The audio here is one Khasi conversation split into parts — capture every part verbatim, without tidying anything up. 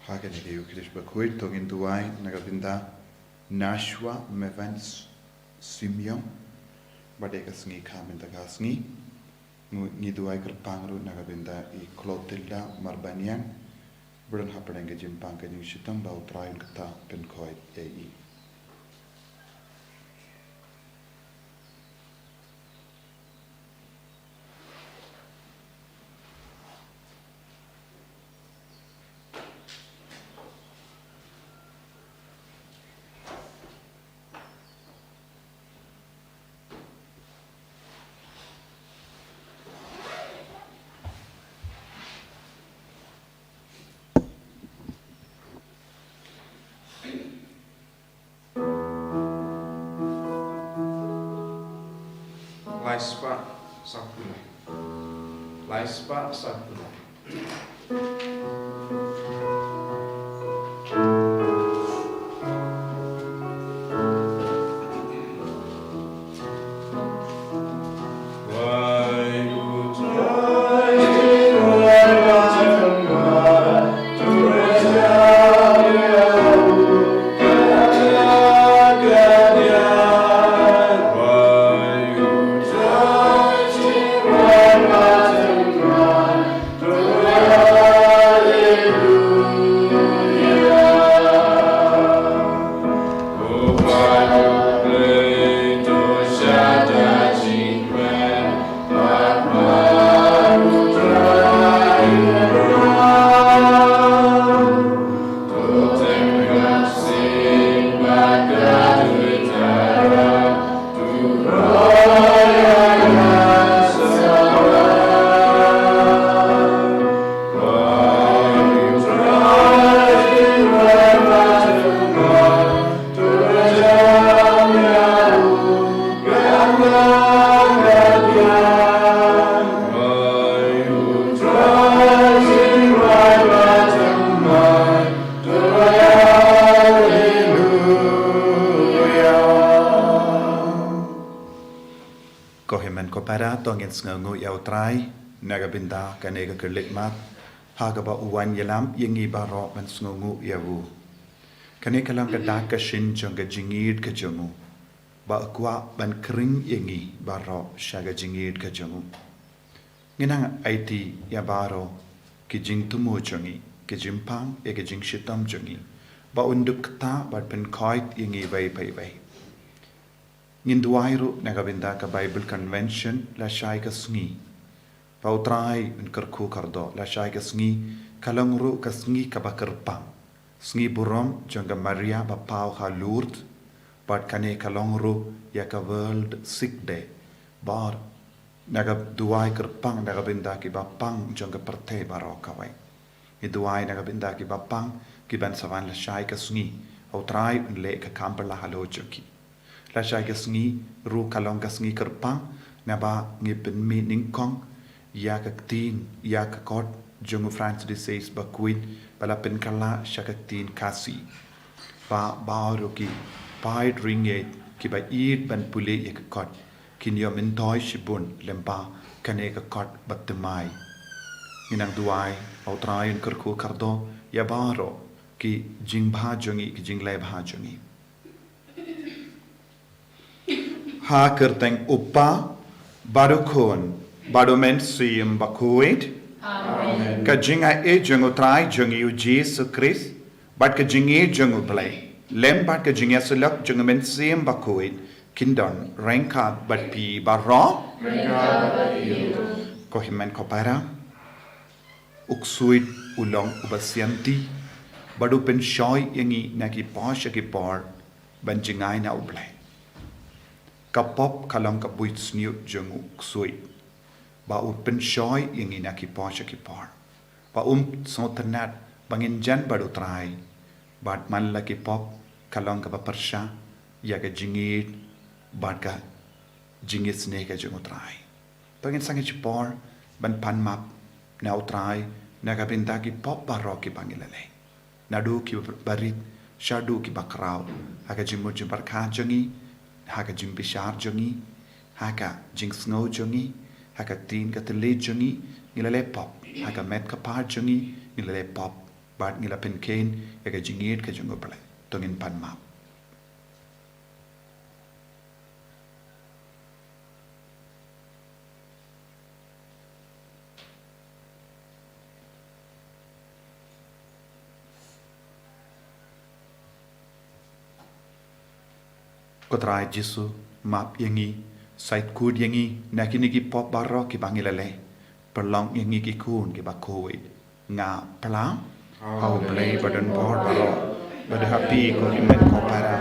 Ha kane ka Eucharist bakhuid to ngin duwai na ka bynta Nashwa Mevans Simeon, ba dei ka sngi kha mynta ka sngi. Ngi, ngi duwai kyrpang ruh na ka bynta i Clotilda Marbaniang, ba don hapdeng ka jingpang ka jingshitom, ba U Trai un kata pynkhuid ïa i. Lai spah saphew lai. Lai spah saphew lai. Ko hynmen ko para, to ngin sngewnguh ïa U Trai na ka bynta kane ka kyrlitmat Ha kaba u wan ïalam ïa ngi baroh ban sngewnguh ïa u. Kane ka long ka dak ka shin jong ka jingïeit ka jong u, ba u kwah ban khring ïa ngi baroh sha ka jingïeit ka jong u. Ngin nang aiti ïa baroh ki jingthmu jong ngi, ki jingpang ïa ki jingshitom jong ngi, ba un dup kata bad pynkhuid ïa ngi wei pa wei. Ngin duwai ruh na ka bynta ka Bible Convention lashai ka sngi, ba u Trai un kyrkhu kyrdoh lashai ka sngi. Ka long ruh ka sngi kaba kyrpang, sngi burom jong ka Maria ba paw ha Lourdes, bad kane ka long ruh ïa ka World Sick Day. Bad na ka duwai kyrpang na ka bynta kiba pang jong ka pyrthei baroh kawei. Ngi duwai na ka bynta kiba pang, kiban sa wan lashai ka sngi, u Trai un leh ka kam phylla halor jong ki. Lashai ka sngi ruh ka long ka sngi kyrpang, naba ngi pynmih nyngkong ïa ka ktien, ïa ka kot jong u Francis the Sixth bakhuid, ba la pynkylla sha ka ktien Khasi, ba baroh ki paid riewngeit kiba ïeit ban pule ïa ka kot kin ïoh myntoi shibun lyngba kane ka kot bathymmai. Ngin nang duwai ba u Trai un kyrkhu kyrdoh ïa baroh ki jingbha jong ngi, ki jingleh bha jong ngi. Ha ka kyrteng u Kpa, bad u Khun, bad u Mynsiem Bakhuid. Amen. Ka jingaiei jong u Trai jong ngi u Jisu Khrist, bad ka jingïeit jong u Blei, lem bad ka jingïasyllok jong u Mynsiem Bakhuid, kin don ryngkat bad phi baroh. Ko hynmen ko para, u ksuid u long uba sianti, bad u pynshoi ïa ngi na ki por sha ki por ban jngai na u Blei. Ka pop ka long ka buit sniewt jong u ksuid, ba u pynshoi ïa ngi na ki por sha ki por, ba um sngewtynnad ba ngin jan bad u Trai, bad man la ki pop ka long kaba pyrshah ïa ka jingïeit bad ka jingïasneng ka jong u Trai. To ngin sangeh shipor ban pan map na u Trai na ka bynta ki pop baroh kiba ngi la leh, naduh kiba rit shaduh kiba khraw, ha ka jingmut jingpyrkhat jong ngi, ha ka jingbishar jong ngi, ha ka jingsngew jong ngi, ha ka ktien ka thylliej jong ngi, ngi la leh pop, ha ka met ka phad jong ngi, ngi la leh pop, bad ngi la pynkheiñ ïa ka jingïeit ka jong u Blei. To ngin pan map. Ko Trai Jisu, map ïa ngi, sait kut ïa ngi na kine ki pop baroh kiba ngi la leh, pynlong ïa ngi ki khun kiba khuid. Nga phla ha u Blei badonbor baroh, bad ha phi ko hynmen ko para,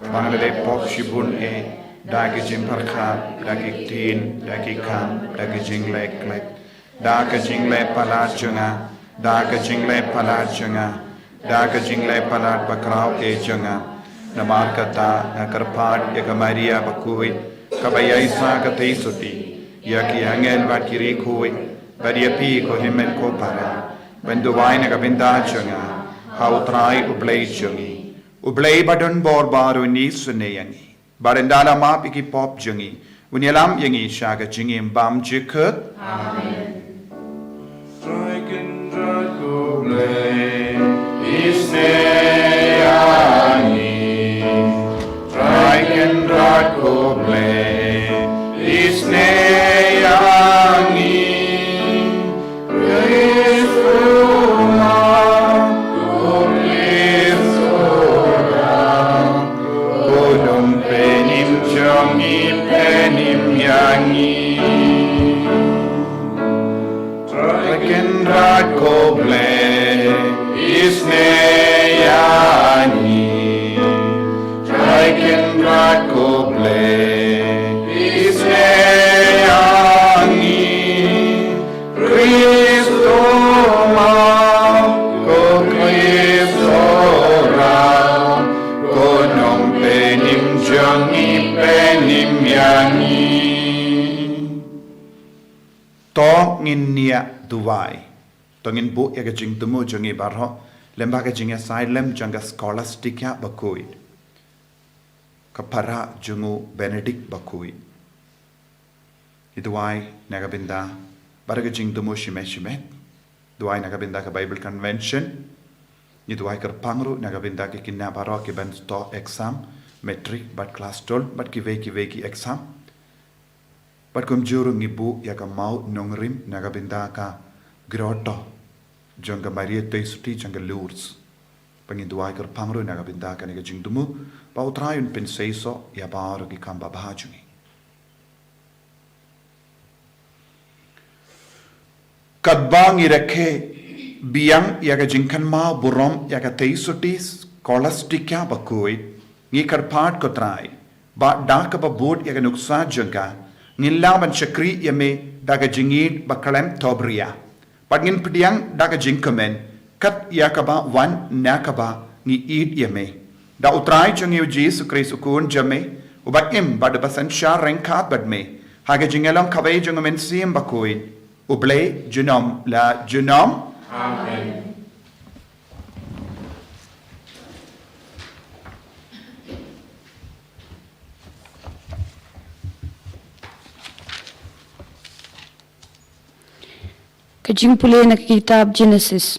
ba nga la leh pop shibun eh, da ki jingpyrkhat, da ki ktien, da ki kam, da ki jingleh khleh, da ka jingleh palat jong nga, da ka jingleh palat jong nga, da ka jingleh palat bakhraw eh jong nga. Namar kata nga kyrpad ïa ka Maria bakhuid, kaba ïaishah katei suti, ïa ki angel bad ki riewkhuid, bad ïa phi ko hynmen ko para, ban duwai na ka bynta jong nga ha u Trai u Blei jong ngi. U Blei badonbor baroh un ïasnoh ïa ngi, bad un da la map ïa ki pop jong ngi, un ïalam ïa ngi sha ka jingim bymjukut. Amen. Trai Kynrad ko Blei, isynei ïa ngi. Trai Kynrad ko Blei, isynei ïa ngi. Khrist u Mawkyrpad, ko Khrist u Ram, ko Nongpynim jong ngi, pynim ïa ngi. Trai Kynrad ko Blei, isynei ïa ngi. Trai Kynrad ko Blei, isynei ïa ngi. Khrist u Mawkyrpad, ko Khrist u Ram, ko Nongpynim jong ngi, pynim ïa ngi. To ngin ïa duwai. To ngin buh ïa ka jingthmu jong ngi baroh lyngba ka jingïasaid lem jong ka Scholastica bakhuid, ka para jong u Benedict bakhuid. Ngi duwai na ka bynta baroh ka jingthmu shimet shimet. Duwai na ka bynta ka Bible Convention. Ngi duwai kyrpang ruh na ka bynta ki khynnah baroh ki ban to exam matric bad klas twelve bad kiwei kiwei ki exam. Bad kumjuh ruh ngi buh ïa ka maw nongrim na ka bynta ka grotto jong ka Maria Teisotti jong ka Lourdes. Ba ngi duwai kyrpang ruh na ka bynta kane ka jingthmu ba U Trai un pynseisoh ïa baroh ki kam babha jong ngi. Katba ngi rakhe biang ïa ka jingkynmaw burom ïa ka Teisotti Scholastica bakhuid, ngi kyrpad ko Trai ba da kaba bud ïa ka nuksa jong ka, ngin lah ban shakri ïa me da ka jingïeit ba khlem thohbria. Bad ngin pdiang da ka jingkmen kat ïa kaba wan na kaba ngi ïeit ïa me. Da U Trai jong ngi U Jisu Khrist U Khun jong me, uba im bad uba synshar ryngkat bad me ha ka jingïalam kawei jong U Mynsiem Bakhuid, U Blei junom la junom. Amen. Ka jingpule na ka kitab Genesis.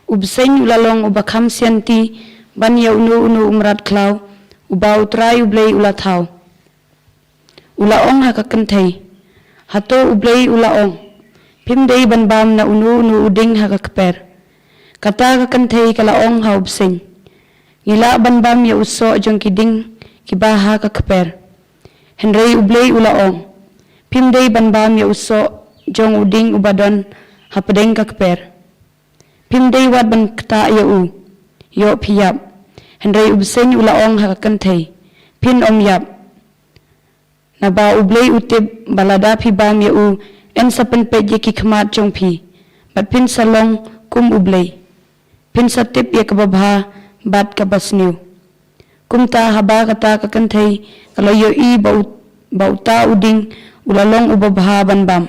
U bseiñ u la long uba kham sianti ban ïa uno uno u mrad khlaw uba U Trai U Blei u la thaw. U la ong ha ka kynthei, hato U Blei u la ong, phim dei ban bam na uno uno u ding ha ka kper? Kata ka kynthei ka la ong ha u bseiñ, ngi lah ban bam ïa u soh jong ki ding kiba ha ka kper. Hynrei U Blei u la ong, phim dei ban bam ïa u soh jong u ding uba don hapdeng ka kper. Phim dei wat ban ktah ïa u, ïoh phi ïap. Hynrei u bseiñ u la ong ha ka kynthei, phin ym ïap. Naba U Blei u tip ba lada phi bam ïa u, yn sa pynpeit ïa ki khmat jong phi, bad phin sa long kum U Blei. Phin sa tip ïa kaba bha bad kaba sniew. Kumta haba kata ka kynthei ka la ïohi ba u, ba uta u ding u la long uba bha ban bam,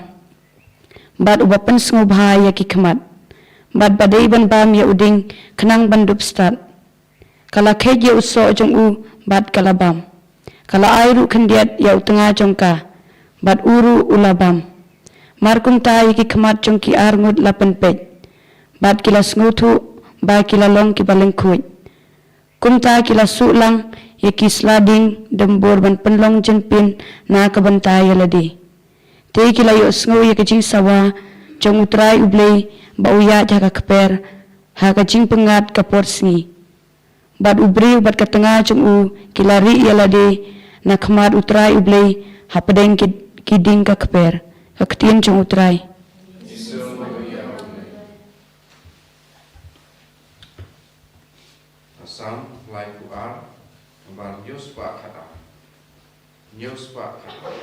bad uba pynsngewbha ïa ki khmat, bad ba dei ban bam ïa u ding khnang ban dup stad, ka la kheit ïa u soh jong u bad ka la bam. Ka la ai ruh khyndiat ïa u tnga jong ka, bad u ruh u la bam. Mar kumta ïa ki khmat jong ki ar ngut la pynpeit, bad ki la sngewthuh ba ki la long kiba lyngkhuid. Kumta ki la suh lang ïa ki sla ding dymbur ban pynlong jingpyn na ka bynta ïa lade. Te ki la ïohsngew ïa ka jingsawa jong U Trai U Blei ba u ïaid ha ka kper ha ka jingpyngngad ka por sngi. Bad u briew bad ka tnga jong u ki la rieh ïa lade na khmat U Trai U Blei hapdeng ki, ki ding ka kper. Ka ktien jong U Trai. Psalm laiphew ar, nambar hynñiew spah khatar. Hynñiew spah khatar.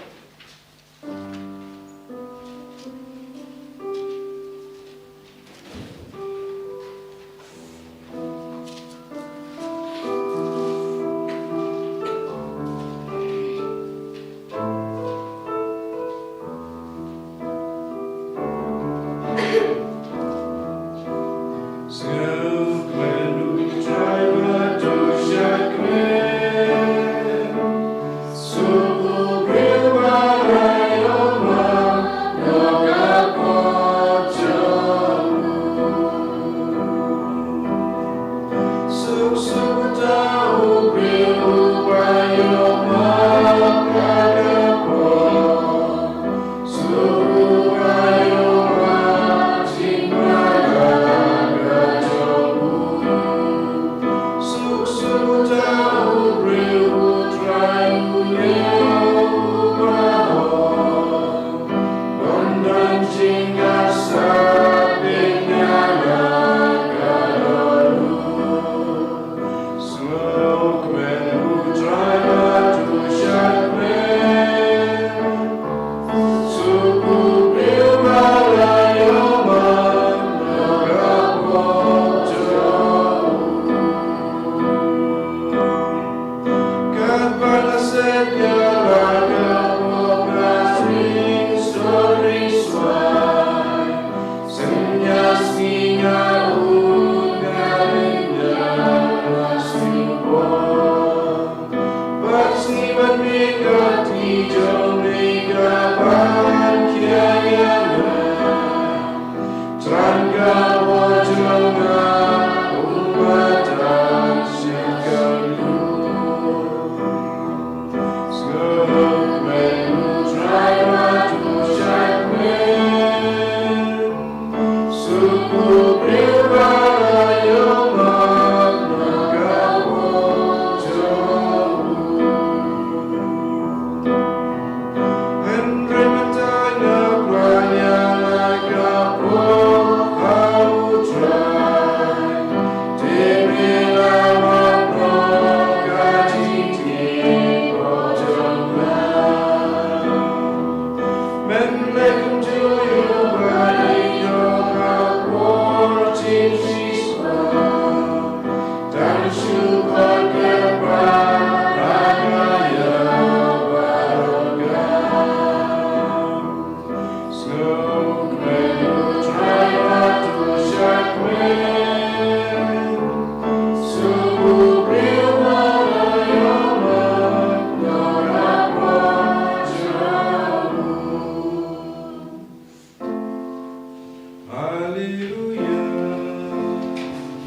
Haleluya.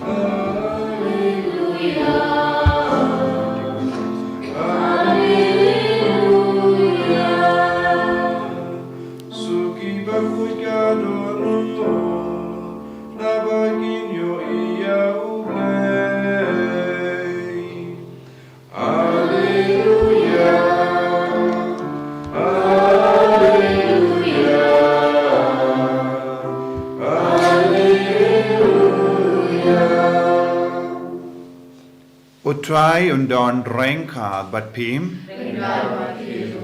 Haleluya. Haleluya. Suki bakhuid ka dohnud, naba kin ïohi ïa U Blei. Haleluya. Haleluya. Haleluya. U Trai un don ryngkat bad phi.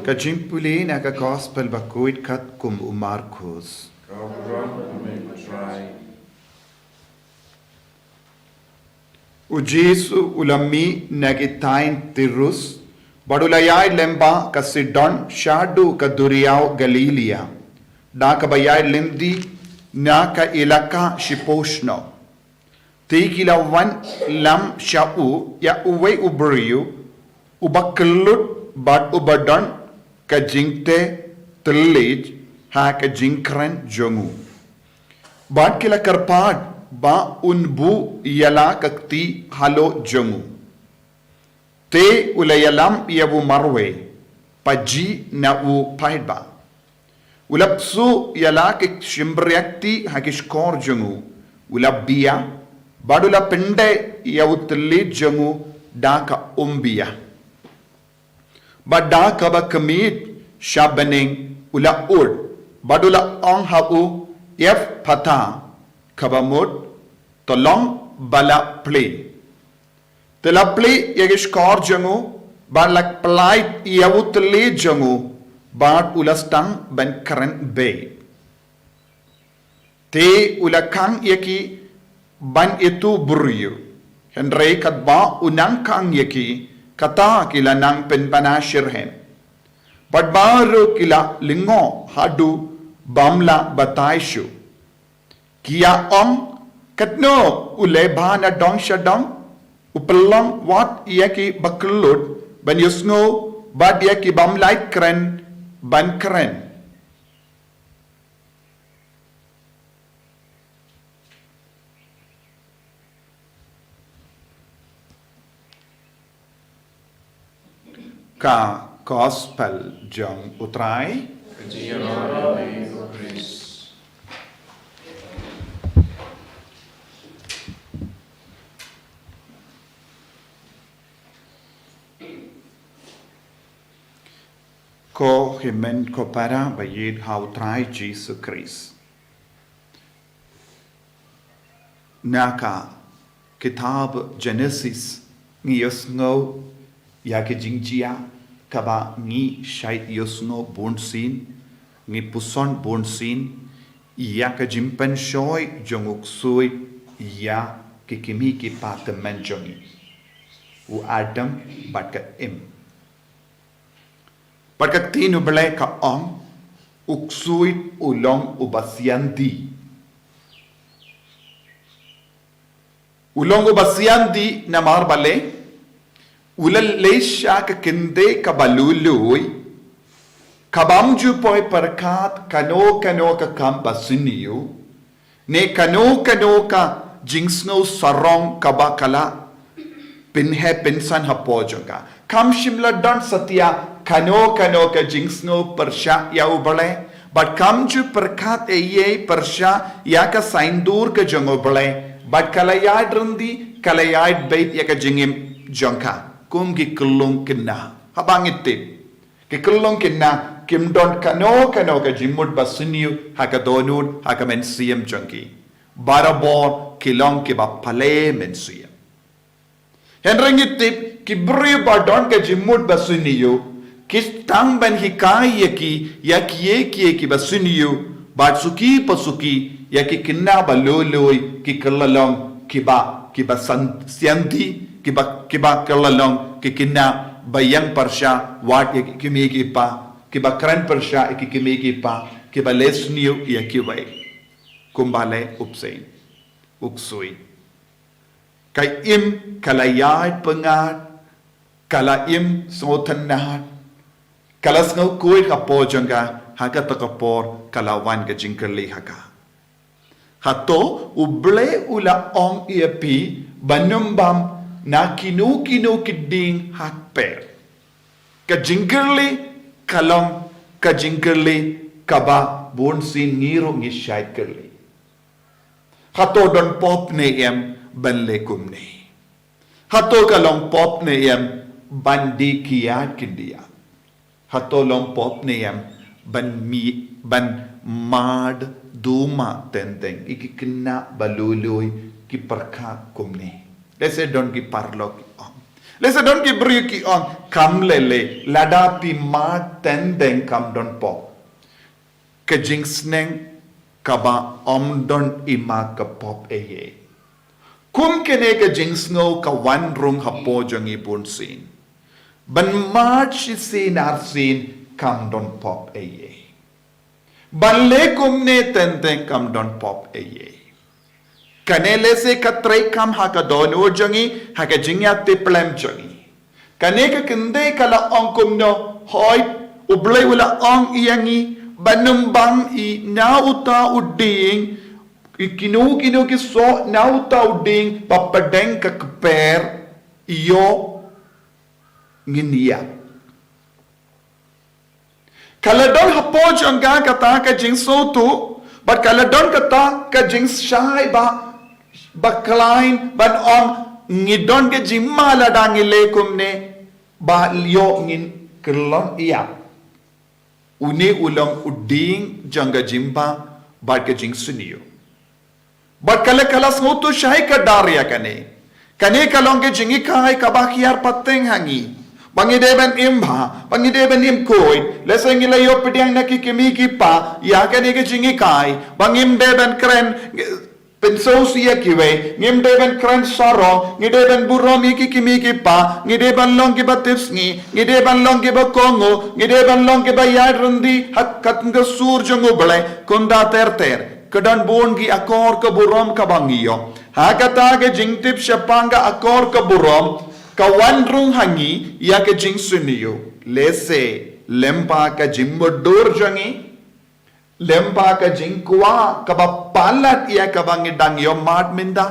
Ka jingpule na ka Gospel bakhuid katkum u Markus. Ka burom ïa me, U Trai. U Jisu u la mih na ki thaiñ Tirus bad u la ïaid lyngba ka Sidon shaduh ka duriaw Galilaïa, da kaba ïaid lynti na ka ilaka shipushno. Te ki la wanlam sha u ïa uwei u briew uba kyllut bad uba don ka jingteh thylliej ha ka jingkren jong u. Bad ki la kyrpad ba un buh ïa la ka kti halor jong u. Te u la ïalam ïa u marwei, pajih na u paidbah. U la pynsuh ïa la ki shympriahti ha ki shkor jong u, u la bia, bad u la pyndei ïa u thylliej jong u da ka umbiah. Bad da kaba khmih sha bneng u la ud, bad u la ong ha u, Ephphatha, kaba mut, to long ba la plie. Te la plie ïa ki shkor jong u, bad la pyllait ïa u thylliej jong u, bad u la sdang ban kren beit. Te u la khang ïa ki ban ïathuh briew. Hynrei katba u nang khang ïa ki, kata ki la nang pynbna shitrhem. Bad baroh ki la lyngngoh haduh bym lah batai shuh. Ki ïa ong, katno u leh bha na dong sha dong, u pynlong wat ïa ki bakyllut ban ïohsngew, bad ïa ki bym lah kren ban kren. Ka Gospel jong U Trai. Ka jingïarap ïa me, Ko Khrist. Ko hynmen ko para ba ïeit ha U Trai Jisu Khrist. Na ka kitab Genesis ngi ïohsngew ïa ki jingjia kaba ngi shait ïohsngew bunsien, ngi puson bunsien ïa ka jingpynshoi jong u ksuid ïa ki kmie ki kpa tymmen jong ngi, u Adam bad ka Im. Bad ka ktien U Blei ka ong, u ksuid u long uba sianti. U long uba sianti namar balei, u la leit sha ka kynthei kaba lui lui, kaba ym ju poi pyrkhat kano kano ka kam ba sniew, ne kano kano ka jingsngew sarong kaba ka la pynheh pynsan hapoh jong ka. Kam shym la don satia kano kano ka jingsngew pyrshah ïa U Blei, bad kam ju pyrkhat ei ei pyrshah ïa ka saiñdur ka jong U Blei, bad ka la ïaid ryndih, ka la ïaid beit ïa ka jingim jong ka. Kum ki khyllung khynnah. Haba ngi tip, ki khyllung khynnah kim don kano kano ka jingmut ba sniew ha ka dohnud, ha ka mynsiem jong ki. Barabor ki long kiba pale mynsiem. Hynrei ngi tip ki briew ba don ka jingmut ba sniew, ki tang ban hikai ïa ki, ïa kiei kiei kiba sniew, bad suki pa suki ïa ki khynnah ba lui lui ki kylla long kiba, kiba san-, sianti, kiba, kiba kylla long ki khynnah ba ïeng pyrshah wat ïa ki kmie ki kpa, kiba kren pyrshah ïa ki kmie ki kpa, kiba leh sniew ïa kiwei. Kumba leh u bseiñ, u ksuid. Ka Im ka la ïaid pyngngad, ka la im sngewtynnad, ka la sngew khuid hapoh jong ka, ha kata ka por ka la wan ka jingkylli ha ka. Hato U Blei u la ong ïa phi ban ym bam na kino kino ki dieng ha kper? Ka jingkylli ka long ka jingkylli kaba bunsien ngi ruh ngi shait kylli. Hato don pop ne em ban leh kumne? Hato ka long pop ne em ban die kiad khyndiat? Hato long pop ne em ban mih, ban mad duma teng teng ïa ki khynnah ba lui lui, ki pyrkhat kumne? Lehse don ki paralok ki ong, lehse don ki briew ki ong, kam leh leh, lada phi mad teng teng kam don pop. Ka jingsneng kaba ym don i ma ka pop ei ei. Kum kane ka jingsngew ka wan rung hapoh jong ngi bunsien. Ban mad shisien arsien kam don pop ei ei. Ban leh kumne teng teng kam don pop ei ei. Kane lehse ka treikam ha ka dohnud jong ngi, ha ka jingïatiplem jong ngi. Kane ka kynthei ka la ong kumno? Hooid, U Blei u la ong ïa ngi ban ym bam ïa na uta u dieng, ïa kino kino ki soh na uta u dieng ba pdeng ka kper, ïoh ngin ïap. Ka la don hapoh jong ka kata ka jingsngewthuh, bad ka la don kata ka jingshai ba, ba khlaiñ ban ong, ngi don ka jingma lada ngi leh kumne, ba ïoh ngin kyllon ïap. Une u long u dieng jong ka jingbha bad ka jingsniew. Bad ka la, ka la sngewthuh shai kdar ïa kane. Kane ka long ka jinghikai kaba hiar pateng ha ngi. Ba ngi dei ban im bha, ba ngi dei ban im khuid. Lehse ngi la ïoh pdiang na ki kmie ki kpa ïa kane ka jinghikai. Ba ngim dei ban kren, ngi, pynsngewsih ïa kiwei. Ngim dei ban kren sarong, ngi dei ban burom ïa ki kmie ki kpa, ngi dei ban long kiba tipsngi, ngi dei ban long kiba kohnguh, ngi dei ban long kiba ïaid ryndih ha katkum ka sur jong U Blei. Kumta ter ter, ka don bun ki akor ka burom kaba ngi ïoh. Ha kata ka jingtip shaphang ka akor ka burom, ka wan rung ha ngi ïa ka jingsniew. Lehse lyngba ka jingmutdur jong ngi, lyngba ka jingkwah kaba palat ïa kaba ngi dang ïoh mad mynta.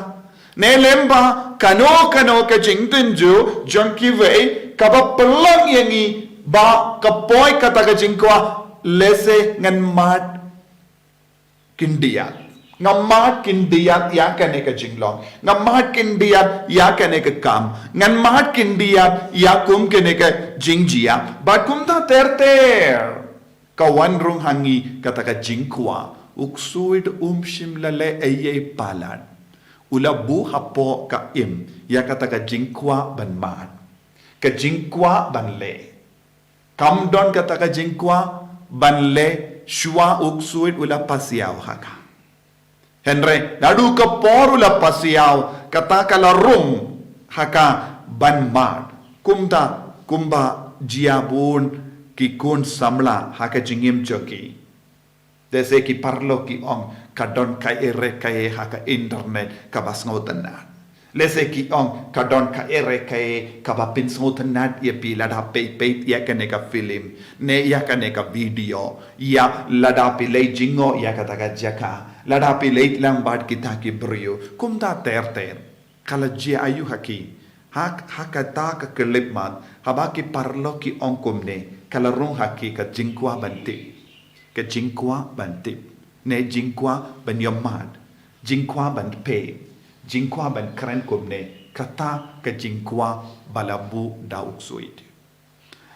Ne lyngba kano kano ka jingtynjuh jong kiwei kaba pynlong ïa ngi ba ka poi kata ka jingkwah, lehse ngan mad khyndiat. Nga mad khyndiat ïa kane ka jinglong. Nga mad khyndiat ïa kane ka kam. Ngan mad khyndiat ïa kum kane ka jingjia. Bad kumta ter ter, ka wan rung ha ngi kata ka jingkwah. U ksuid um shym la leh ei ei palat. U la buh hapoh ka im ïa kata ka jingkwah ban mad, ka jingkwah ban leh. Kam don kata ka jingkwah ban leh shuwa u ksuid u la pasiaw ha ka. Hynrei naduh ka por u la pasiaw, kata ka la rung ha ka ban mad. Kumta, kumba jia bun ki khun samla ha ka jingim jong ki. Lehse ki paralok ki ong, ka don kaei re kaei ha ka internet kaba sngewtynnat. Lehse ki ong, ka don kaei re kaei kaba pynsngewtynnat ïa phi lada peit peit ïa kane ka film, ne ïa kane ka video, ïa lada phi leit jngoh ïa kata ka jaka, lada phi leit lang bad kita ki briew. Kumta ter ter. Ka la jia aïu ha ki? Ha, ha kata ka khyllipmat, haba ki paralok ki ong kumne, ka la rung ha ki ka jingkwah ban tip. Ka jingkwah ban tip. Ne jingkwah ban ïoh mad. Jingkwah ban peit. Jingkwah ban kren kumne. Kata ka jingkwah ba la buh da u ksuid.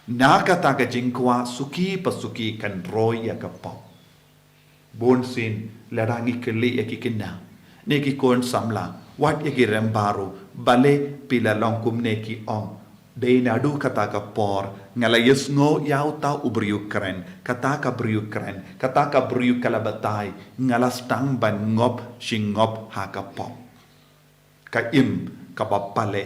Na kata ka jingkwah suki pa suki kan roi ïa ka pop. Bunsien lada ngi kylli ïa ki khynnah ne ki khun samla, wat ïa ki rem baru, balei phi la long kumne, ki ong. Dei naduh kata ka por nga la ïohsngew ïa uta u briew kren, kata ka briew kren, kata ka briew ka la batai, nga la sdang ban ngop shi ngop ha ka pop. Ka im kaba pale,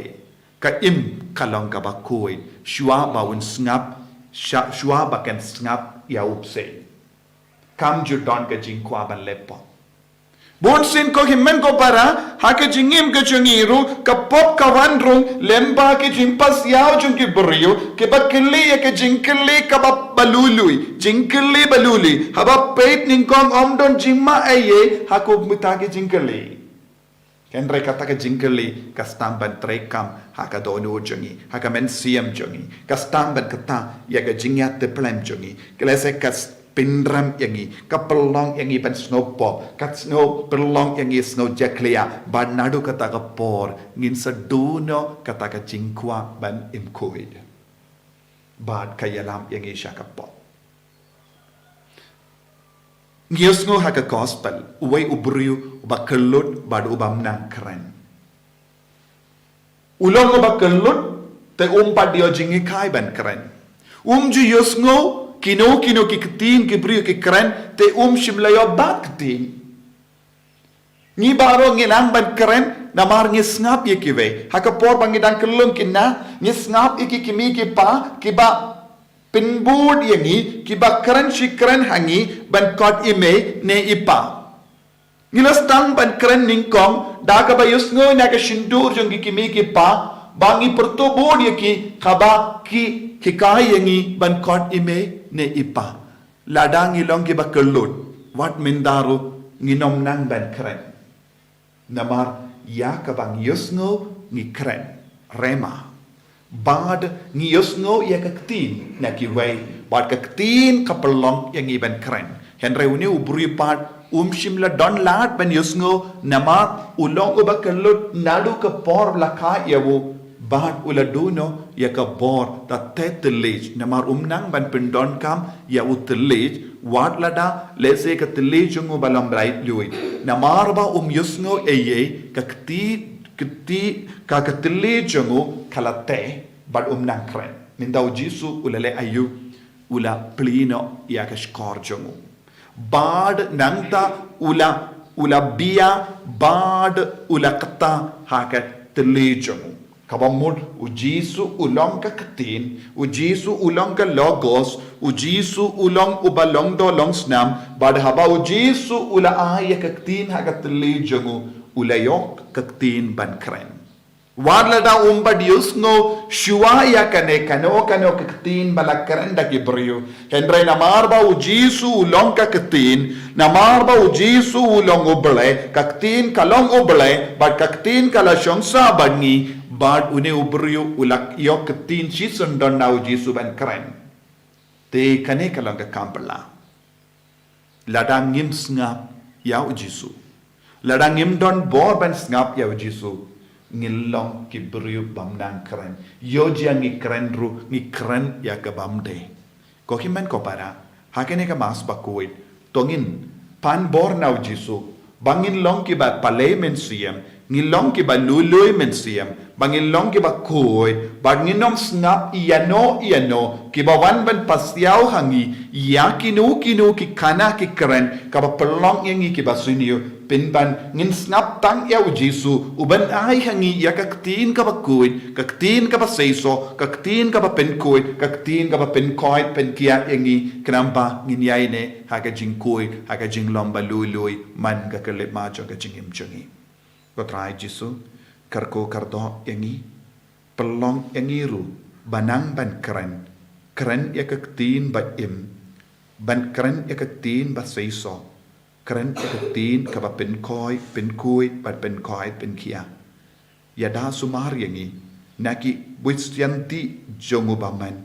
ka im ka long kaba khuid, shuwa ba un sngap, sha-, shuwa ba kan sngap ïa u bseiñ. Kam ju don ka jingkwah ban leh pop. Bun sien ko hynmen ko para, ha ka jingim ka jong ngi ruh, ka pop ka wan rung, lyngba ki jingpasiaw jong ki briew, kiba kylli ïa ka jingkylli kaba, ba lui lui, jingkylli ba lui lui, haba peit nyngkong ym don jingma ei ei, ha ka bynta ki jingkylli. Hynrei kata ka jingkylli, ka sdang ban treikam, ha ka dohnud jong ngi, ha ka mynsiem jong ngi, ka sdang ban kata, ïa ka jingïatiplem jong ngi, ka lehse ka s-, pynrem ïa ngi, ka pynlong ïa ngi ban sngew pop, ka sngew pynlong ïa ngi sngew jakhlia, bad naduh kata ka por, ngin sa duh noh kata ka jingkwah ban im khuid. Bad ka ïalam ïa ngi sha ka pop. Ngi ïohsngew ha ka gospel, uwei u briew, uba kyllut, bad uba ym nang kren. U long uba kyllut, te um pat ïoh jinghikai ban kren. Um ju ïohsngew, kino kino ki ktien ki briew ki kren, te um shym la ïoh bat ktien. Ngi baroh ngi nang ban kren, namar ngi sngap ïa kiwei. Ha ka por ba ngi dang khyllung khynnah, ngi sngap ïa ki kmie ki kpa, kiba pynbud ïa ngi, kiba kren shi kren ha ngi, ban khot i mei, ne i pa. Ngi la sdang ban kren nyngkong, da kaba ïohsngew na ka shyntur jong ki kmie ki kpa, ba ngi pyrto bud ïa ki, haba ki hikai ïa ngi, ban khot i mei, ne i pa. Lada ngi long kiba kyllut, wat mynta ruh, ngin ym nang ban kren. Namar, ïa kaba ngi ïohsngew ngi kren. Rhema. Bad ngi ïohsngew ïa ka ktien na kiwei. Bad ka ktien ka pynlong ïa ngi ban kren. Hynrei une u briew pat um shym la don lad ban ïohsngew namar u long uba kyllut naduh ka por la kha ïa u. Bad u la duh noh ïa ka bor da te thylliej, namar um nang ban pyndonkam ïa u thylliej, wat lada lehse ka thylliej jong u ba lam brai lui. Namar ba um ïohsngew ei ei, ka kti, kti, ka, ka thylliej jong u ka la teh, bad um nang kren. Mynta u Jisu u la leh aïu, u la plie noh ïa ka shkor jong u. Bad nangta u la, u la bia, bad u la kata ha ka thylliej jong u. Kaba mut, u Jisu u long ka ktien, u Jisu u long ka Logos, u Jisu u long uba long doh long snam, bad haba u Jisu u la ai ïa ka ktien ha ka thylliej jong u, u la ïoh ka ktien ban kren. Wat lada um pat ïohsngew shuwa ïa kane kano kano ka ktien ba la kren da ki briew. Hynrei namar ba u Jisu u long ka ktien, namar ba u Jisu u long u Blei, ka ktien ka long u Blei, bad ka ktien ka la shong sah bad ngi, bad une u briew u la ïoh ktien shisyndon na u Jisu ban kren. Te kane ka long ka kam ba la. Lada ngim sngap ïa u Jisu. Lada ngim don bor ban sngap ïa u Jisu. Ngin long ki briew bym nang kren. Ïoh jia ngi kren ruh, ngi kren ïa ka bym dei. Ko hynmen ko para, ha kane ka Mass bakhuid, to ngin pan bor na u Jisu, ba ngin long kiba pale mynsiem, ngin long kiba lui lui mynsiem, ba ngin long kiba khuid, ba ngin ym sngap ïano ïano, kiba wan ban pasiaw ha ngi, ïa kino kino ki khana ki kren, kaba pynlong ïa ngi kiba sniew, pynban ngin sngap tang ïa u Jisu, u ban ai ha ngi ïa ka ktien kaba khuid, ka ktien kaba seisoh, ka ktien kaba pynkhuid, ka ktien kaba pynkhuid, pynkhiah ïa ngi, khnang ba ngin ïaineh, ha ka jingkhuid, ha ka jinglong ba lui lui, man ka khyllipmat jong ka jingim jong ngi. Ko Trai Jisu, kyrkhu kyrdoh ïa ngi, pynlong ïa ngi ruh, ba nang ban kren, kren ïa ka ktien ba im, ban kren ïa ka ktien ba seisoh, kren ïa ka ktien kaba pynkhuid, pynkhuid, bad pynkhuid, pynkhiah. Ïada sumar ïa ngi, na ki buit sianti jong u bymman,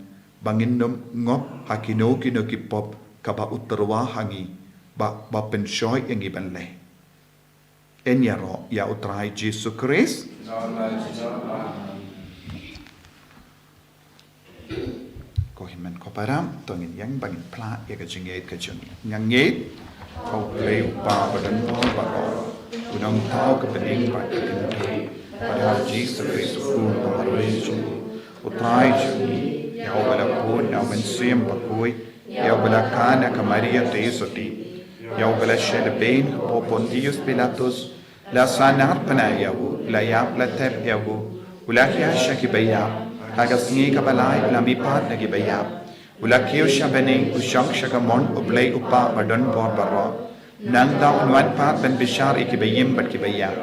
ba ngin ym ngop ha kino kino ki pop kaba u tyrwa ha ngi, ba, ba pynshoi ïa ngi ban leh. Yn ïaroh ïa u Trai Jisu Khrist. Ko hynmen ko para, to ngin ïeng ba ngin phla ïa ka jingngeit ka jong ngi. Nga ngeit ha u Blei u Kpa badonbor baroh, u nongthaw ka bneng bad ka kynthei, bad ha u Jisu Khrist u khun ba marwei jong u, u Trai jong ngi, ïa uba la bun na u Mynsiem Bakhuid, ïa uba la kha na ka Maria Theisotti, ïa uba la shah lehbeiñ hapoh Pontius Pilatus, la sahnarphna ïa u, la ïap la tep ïa u, u la hiar sha kiba ïap, ha ka sngi kaba lai u la mihpat na kiba ïap, u la kiew sha bneng, u shong sha ka mon u Blei u Kpa badonbor baroh. Nangta un wan pat ban bishar ïa kiba im bad kiba ïap.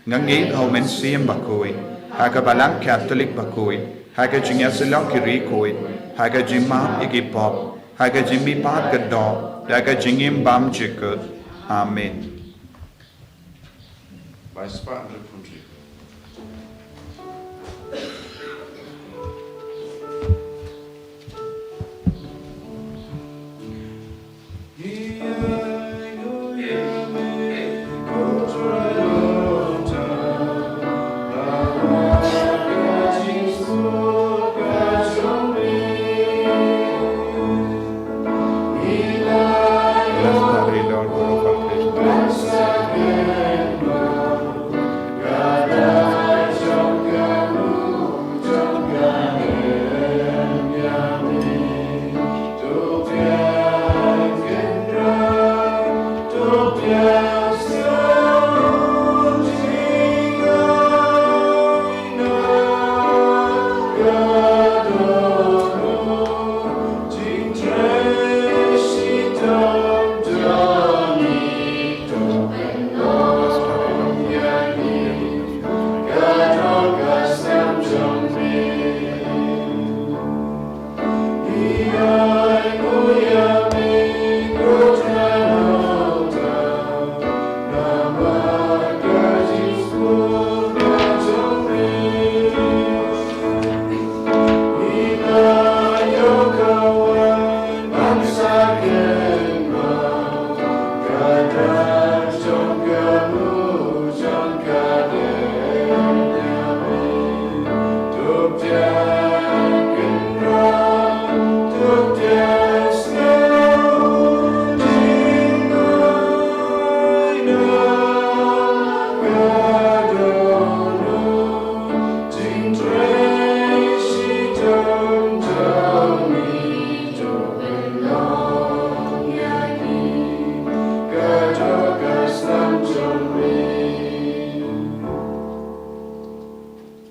Nga ngeit ha u Mynsiem Bakhuid, ha ka Balang Katholik bakhuid, ha ka jingïasyllok ki riewkhuid, ha ka jingmap ïa ki pop, ha ka jingmihpat ka doh, ha ka jingim bymjukut. Amen.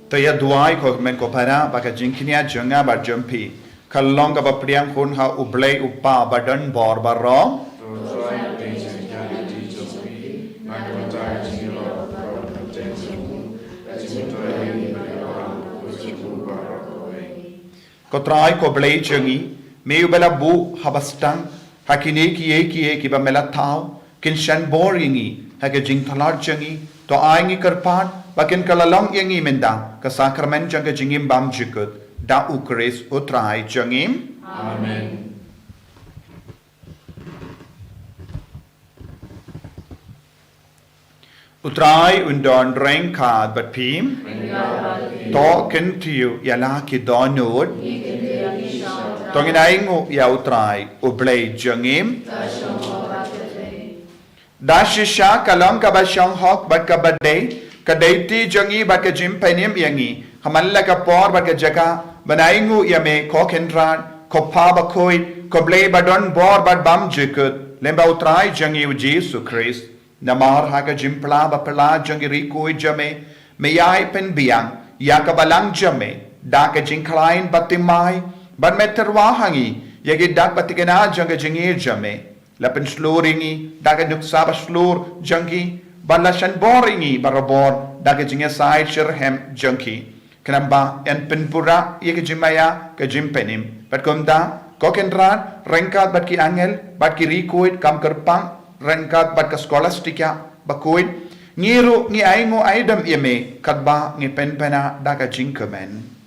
To ïa duwai ko hynmen ko para, ba ka jingkñia jong nga bad jong phi ka long kaba pdiang hun ha U Blei U Kpa ba don bor baroh. Ko Trai ko Blei jong ngi, me uba la buh haba sdang ha kine kiei kiei kiba me la thaw, kin shan bor ïa ngi ha ka jingtlot jong ngi. To ai ngi kyrpad ba kin kylla long ïa ngi mynta ka sakramen jong ka jingim bymjukut, da U Khrist U Trai jong ngi. Amen. U Trai un don ryngkat bad phi. To kyntiew ïa la ki dohnud. To ngin ainguh ïa U Trai U Blei jong ngi. Da shisha ka long kaba shong hok bad kaba dei, ka dei ti jong ngi bad ka jingpynim ïa ngi ha man la ka por bad ka jaka ban ainguh ïa me ko Kynrad, ko Kpa bakhuid, ko Blei ba don bor bad bymjukut, lyngba U Trai jong ngi U Jisu Khrist. Namar ha ka jingphylla baphylla jong ki riewkhuid jong me, me ïai pynbiang ïa ka balang jong me da ka jingkhlaiñ baptisma, bad me tyrwa ha ngi ïa ki dak ba thikna jong ka jingïeit jong me. La pynshlur ïa ngi da ka nuksa ba shlur jong ki, bad la shan bor ïa ngi barabor da ka jingïasaid shitrhem jong ki. Khnang ba yn pynpura ïa ka jingmaïa ka jingpynim. Bad kumta, ko Kynrad, ryngkat bad ki angel bad ki riewkhuid kam kyrpang, ryngkat bad ka skolastika bakhuid, ngi ruh ngi ainguh aidam ïa me katba ngi pynbna da ka jingkmen.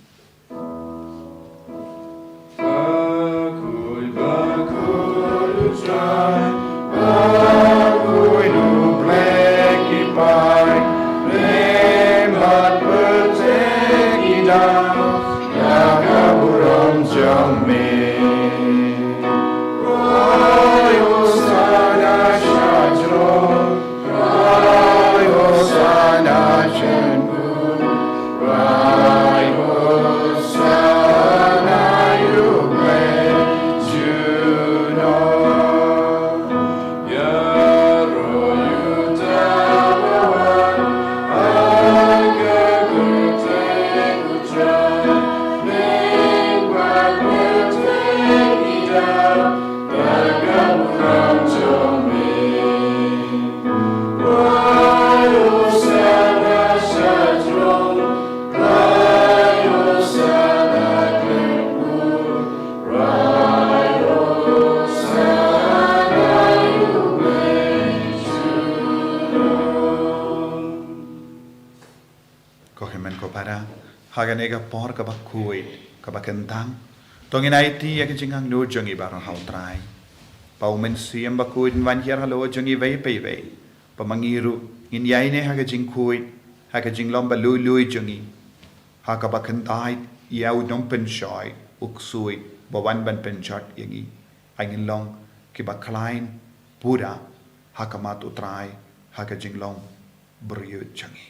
Para, ha kane ka por kaba khuid, kaba kyntang, to ngin aiti ïa ka jingangnud jong ngi baroh ha U Trai. Ba U Mynsiem Bakhuid un wan hiar halor jong ngi iwei pa iwei. Ba ma ngi ruh ngin ïaineh ha ka jingkhuid, ha ka jinglong ba lui lui jong ngi, ha kaba kyntait ïa U Nongpynshoi, U Ksuid ba wan ban pynjot ïa ngi. Ai ngin long kiba khlaiñ pura ha khmat U Trai ha ka jinglong briew jong ngi.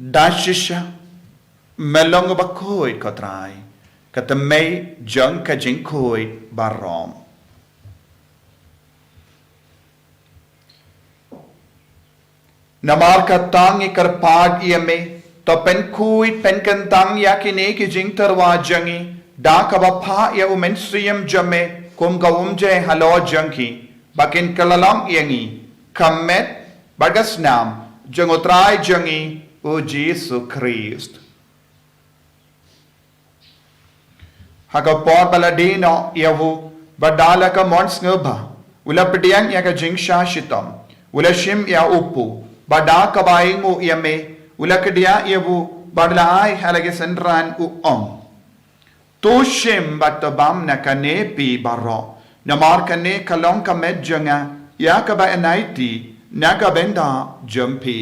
Da shisha Me long Uba khuid, ko Trai, ka tmei jong ka jingkhuid baroh. Namar kata ngi kyrpad ïa Me, to pynkhuid pynkyntang ïa kine ki jingtyrwa jong ngi da kaba phah ïa U Mynsiem jong Me kum ka umjai halor jong ki, ba kin kylla long ïa ngi ka met bad ka snam jong U Trai jong ngi, U Jisu Khrist. Ha ka por ba la die noh ïa u, bad da la ka mon sngewbha, u la pdiang ïa ka jingshah shitom, u la shim ïa u pu, bad da kaba ainguh ïa Me, u la kdiah ïa u, bad u la ai ha la ki synran, u ong: To shim bad to bam na kane phi baroh, namar kane ka long ka met jong nga, ïa kaba yn aiti na ka bynta jong phi.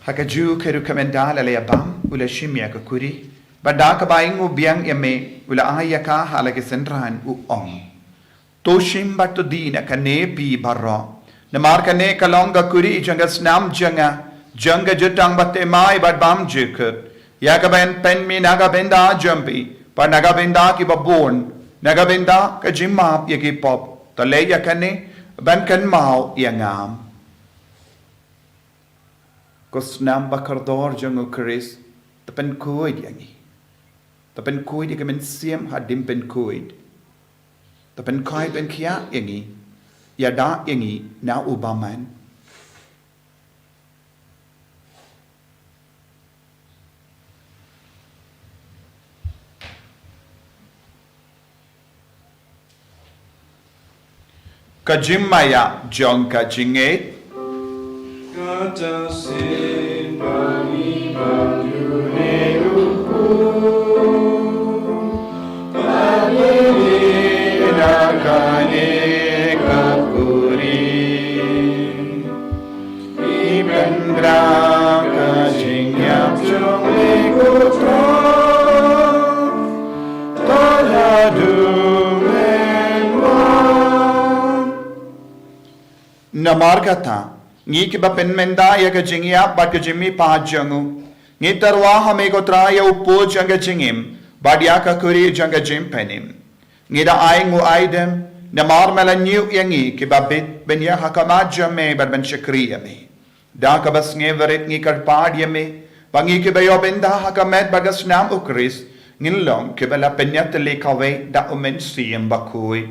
Ha kajuh ka rukom, ynda la ïa bam, u la shim ïa ka khuri, bad da kaba ainguh biang ïa Me, u la ai ïa ka ha la ki synran, u ong: To shim bad to die na kane phi baroh, namar kane ka long ka khuri jong ka snam jong nga, jong ka jutang bathymmai bad bymjukut, ïa kaba yn pynmih na ka bynta jong phi bad na ka bynta kiba bun, na ka bynta ka jingmap ïa ki pop. To leh ïa kane ban kynmaw ïa nga. Ko snam bakordor jong U Khrist, to pynkhuid ïa ngi. To pynkhuid ïa ka mynsiem hadien pynkhuid. To pynkhuid pynkhiah ïa ngi, ïada ïa ngi na u bymman. Ka jingmaïa jong ka jingngeit. Kata sien ba ngi ban ïoh ne u pu, ba ngi leh na kane ka khuri. Ngi pynrang ka jingïap jong me ko Trai, to la dum en wan. Namar kata, ngi kiba pynmynta ïa ka jingïap bad ka jingmihpat jong u, ngi tyrwa ha me ko Trai ïa u pu jong ka jingim, bad ïa ka khuri jong ka jingpynim. Ngi da ainguh aidem, namar me la ñiew ïa ngi kiba bit ban ïa ha khmat jong me bad ban shakri ïa me. Da kaba sngewrit ngi kyrpad ïa me, ba ngi kiba ïoh bynta ha ka met bad ka snam U Khrist, ngin long kiba la pynïatylli kawei da U Mynsiem Bakhuid.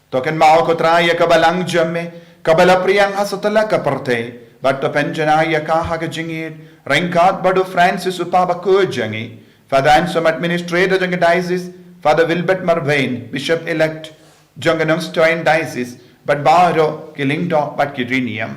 To kynmaw ko Trai ïa ka balang jong me, kaba la phriang ha satlak ka pyrthei, bad to pynjanai ïa ka ha ka jingïeit, ryngkat bad u Francis u Papa bakhuid jong ngi, Father Anselm, Administrator jong ka Diocese, Father Wilbert Marwein, Bishop Elect jong ka Nongstoiñ Diocese, bad baroh ki lyngdoh bad ki riewniam.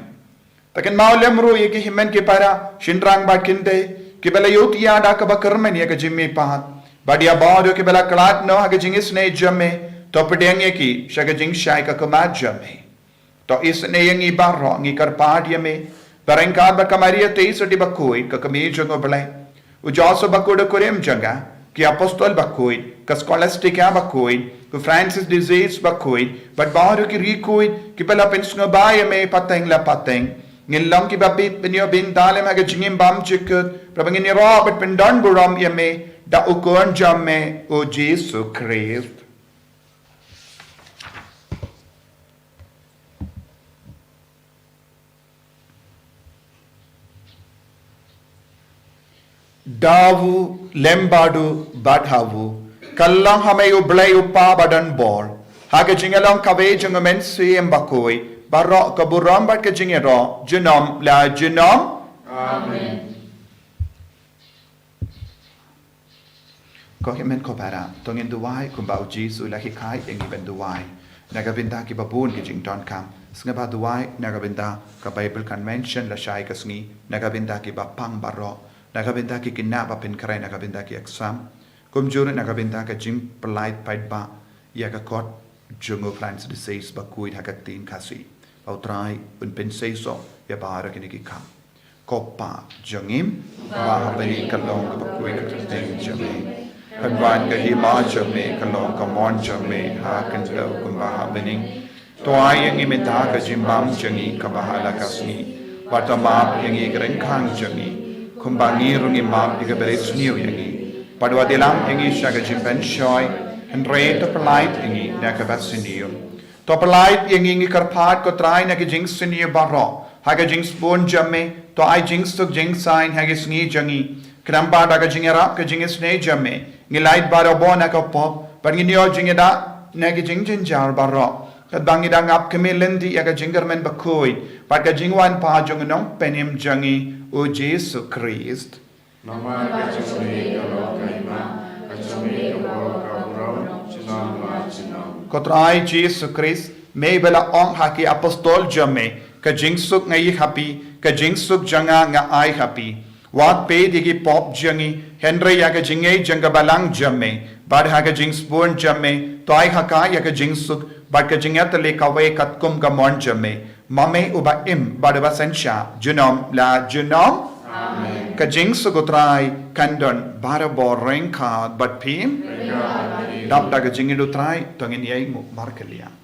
To kynmaw lem ruh ïa ki hynmen ki para, shynrang bad kynthei, kiba la ïohthiah da kaba kyrmen ïa ka jingmihpat, bad ïa baroh kiba la khlad noh ha ka jingisynei jong me, to pdiang ïa ki sha ka jingshai ka khmat jong me. To isynei ïa ngi baroh, ngi kyrpad ïa me, ba ryngkat bad ka Maria Theisotti bakhuid, ka kmie jong U Blei, u Joseph bakhuid u kurim jong ka, ki apostol bakhuid, ka Scholastica bakhuid, u Francis de Sales bakhuid, bad baroh ki riewkhuid kiba la pynsngewbha ïa me pateng la pateng, ngin long kiba bit ban ïoh bynta lem ha ka jingim bymjukut, ba ngin ïaroh bad pyndonburom ïa me da u Khun jong me, u Jisu Khrist. Da u, lem bad u, bad ha u, kyllon ha me U Blei U Kpa badonbor, ha ka jingïalong kawei jong U Mynsiem Bakhuid, baroh ka burom bad ka jingïaroh junom la junom. Amen. Ko hynmen ko para, to ngin duwai kumba u Jisu u la hikai ïa ngi ban duwai. Na ka bynta kiba bun ki jingdonkam, sngewbha duwai na ka bynta ka Bible Convention lashai ka sngi, na ka bynta kiba pang baroh, na ka bynta ki khynnah ba pynkhreh, na ka bynta ki exam. Kumjuh ruh na ka bynta ka jingpyllait paidbah ïa ka kot jong u Francis de Sales ba khuid ha ka ktien Khasi. Ba U Trai un pynseisoh ïa baroh kine ki kam. Ko Pa jong ngi ba ha bneng, ka long kaba khuid ka kyrteng jong me. Kan wan ka hima jong me, kan long ka mon jong me ha khyndew kumba ha bneng. To ai ïa ngi mynta ka jingbam jong ngi kaba ha la ka sngi. Bad to map ïa ngi ki ryngkang jong ngi, kumba ngi ruh ngi map ïa kiba ri sniew ïa ngi. Bad wat ïalam ïa ngi sha ka jingpynshoi, hynrei to pyllait ïa ngi na kaba sniew. To pyllait ïa ngi, ngi kyrpad ko Trai, na ki jingsniew baroh. Ha ka jingsbun jong me to ai jingsuk jingsaiñ ha ki sngi jong ngi. Khnang ba da ka jingïarap ka jingisynei jong me, ngi lait barabor na ka pop bad ngin ïoh jingïada na ki jingjynjar baroh. Katba ngi dang ap kmie lynti ïa ka jingkyrmen bakhuid bad ka jingwan pat jong u Nongpynim jong ngi, u Jisu Khrist. Namar ka jong me ka long ka hima, ka jong me ka long ka burom, junom la junom. Ko Trai Jisu Khrist, me ba la ong ha ki apostol jong me, ka jingsuk nga ïa ha phi, ka jingsuk jong nga nga ai ha phi. Wat peit ïa ki pop jong ngi, hynrei ïa ka jingngeit jong ka balang jong me. Bad ha ka jingsbun jong me to ai ha ka ïa ka jingsuk bad ka jingïatylli kawei katkum ka mon jong me. Ma me uba im bad uba synshar junom la junom. Amen. Ka jingsuk u Trai kan don barabor ryngkat bad phi. Ryngkat bad phi. Dap da ka jingïeid u Trai to ngin ïai nguh markylliang.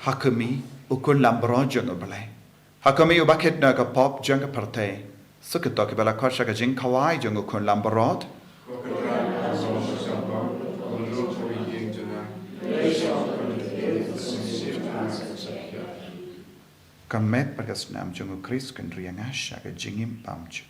Ha khmih, u khun lambrot jong U Blei. Ha khmih, uba kit na ka pop jong ka pyrthei. Suk ïa kito kiba la khot sha ka jingkhawai jong u khun lambrot. Ka met bad ka snam jong u Khrist kan ri ïa nga sha ka jingim bymjukut.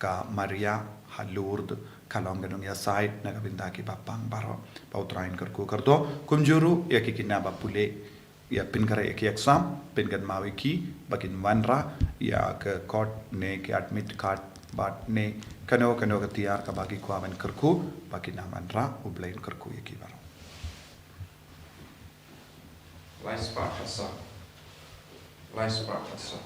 ka Maria ha Lourdes ka long ka nongïasaid na ka bynta ki bapang baroh. Ba U Trai un kyrkhu kyrdoh. Kumjuh ruh ïa ki khynnah ba pule, ïa pynkhreh ïa ki exam, pynkynmaw ïa ki ba kin wanrah ïa ka code ne ki admit card bad ne kano kano ka tiar kaba ki kwah ban kyrkhu, ba kin nang wanrah. U Blei un kyrkhu ïa ki baroh. Lai spah ka sah. Lai spah ka sah.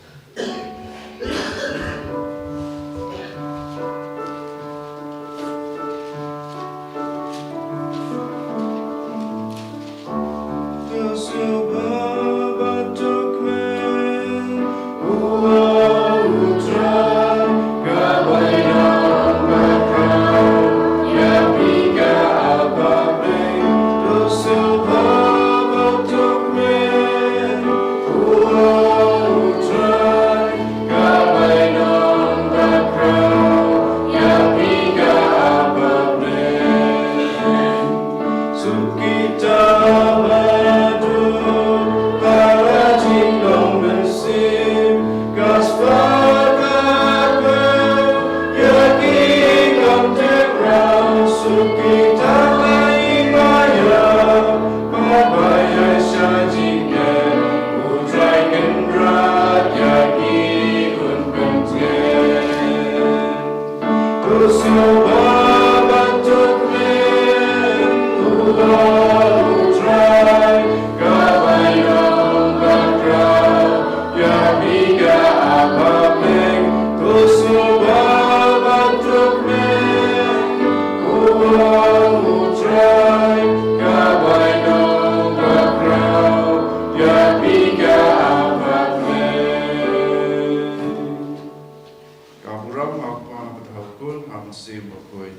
Ka burom ha u Kpa bad ha u Khun, ha u Mynsiem Bakhuid.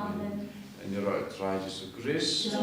Amen. Ngi ïaroh ïa u Trai Jisu Khrist.